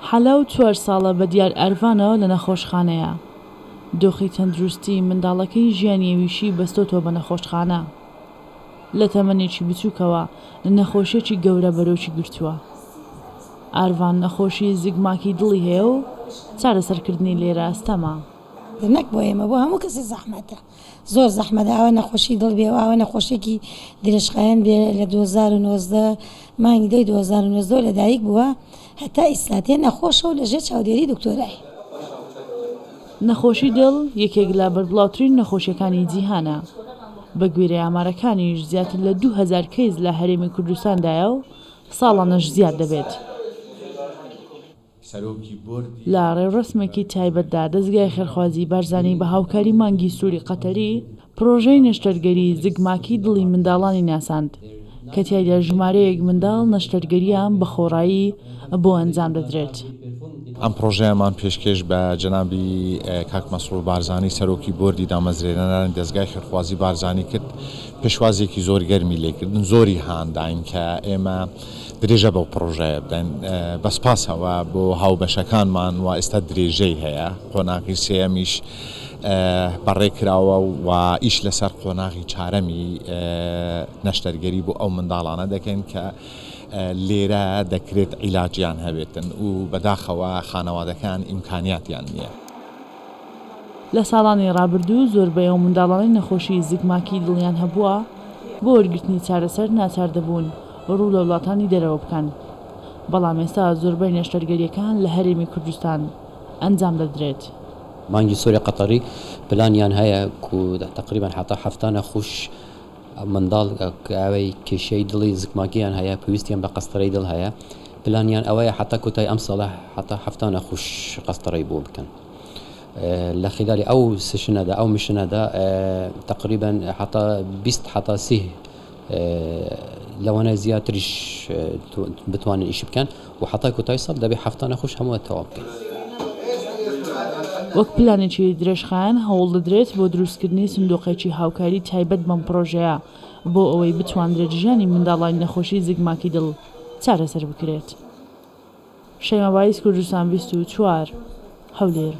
حەلاو چوار ساڵە بە دیار ئارڤانەوە لە نەخۆشخانەیە. دۆخی تەندروستی منداڵەکەی ژیانی ئەویشی بەستۆتەوە بە نەخۆشخانە. لە تەمەنێکی بچووکەوە نەخۆشیەکی گەورە بەرۆکی گرتووە. ئارڤان نەخۆشی زگماکی دڵی هەیە و چارەسەرکردنی لێرە ئەستەمە. نەک بۆ ئێمە بۆ هەموو کەسێ زەحمەتە زۆر زەحمەتە ئاوا نەخۆشی دڵ بێ و ئاوا نەخۆشیەکی درێژخایەن بێ لە 2019 مانگی دەی 2019 لە دایک بووە هەتا ئیستا تێ نەخۆشە و لەژێر چاودێری دکتۆرای. نەخۆشی دڵ یەکێک لە بەربڵاوترین نەخۆشیەکانی جیهانە، بەگوێرەی ئامارەکانیش زیاتر لە 2000 کەیس لە هەرێمی کوردستاندایە و ساڵانەش زیاد دەبێت. لە ڕێوڕەسمێکی تایبەتدا دەزگای خێرخوازی بارزانی بە هاوکاری مانگی سووری قەتەری پڕۆژەی نەشتەرگەری زگماکی دڵی منداڵانی ناساند کە تیایدا ژمارەیەک منداڵ نەشتەرگەرییان بە خۆڕایی بۆ ئەنجام دەدرێت. ئەم پڕۆژەیەمان پێشکێش بە جەنابی کاک مەسرور بارزانی سەرۆکی بۆردی دامەزرێنەرانی دەزگای خێرخوازی بارزانی کرد، پێشوازیەکی زۆر گەرمی لێکردن، زۆری هانداین کە ئێمە درێژە بەو پڕۆژەیە بدەین، بە سپاسەوە بۆ هاوبەشەکانمان و ئێستا درێژەی هەیە، قۆناغی سێیەمیش بەڕێکراوە و ئیش لەسەر قۆناغی چارەمی نەشتەرگەری بۆ ئەو منداڵانە دەکەین کە لێرە دەکرێت عیلاجیان هەبێتن و بەداخەوە خانەوادەکان ئیمکانیاتیان نییە. لە ساڵانی ڕابردوو زۆربەی ئەو منداڵانەی نەخۆشیی زگماکی دڵیان هەبووە بۆ وەرگرتنی چارەسەر ناچار دەبوون ڕوو لە وڵاتانی دەرەوە بکەن، بەڵام ئێستا زۆربەی نەشتەرگەرییەکان لە هەرێمی کوردستان ئەنجام دەدرێت. مانگی سوری قەتەری پلانیان هەیە کو تەقریبەن حەتا حەفتا نەخوش منداڵ کە ئەوەی کێشەی دڵی زکماکیان هەیە پێویستیان بە قەستەرەی دڵ هەیە پلانیان ئەوەیە حەتا کۆتای ئەم ساڵە حەتا حەفتا نەخوش قەستەرەی بۆ بکەن لە خلالی ئەو سشنەدا ئەو مشنەدا تەقریبەن حەتا 20 حەتا 30 لەوانەیە زیاتریش بتوانن ئیش بکەن و حەتا کۆتای ساڵ دەبێ حەفتا نەخۆش هەموو تەواو بکەین. وەک پلانێکی درێژخایەن هەوڵدەدرێت بۆ دروستکردنی سندوقێکی هاوکاری تایبەت بەم پڕۆژەیە بۆ ئەوەی بتواندرێت ژیانی منداڵانی نەخۆشی زگماکی دڵ چارەسەر بکرێت. شەیما بایز کوردستان 24، هەولێر.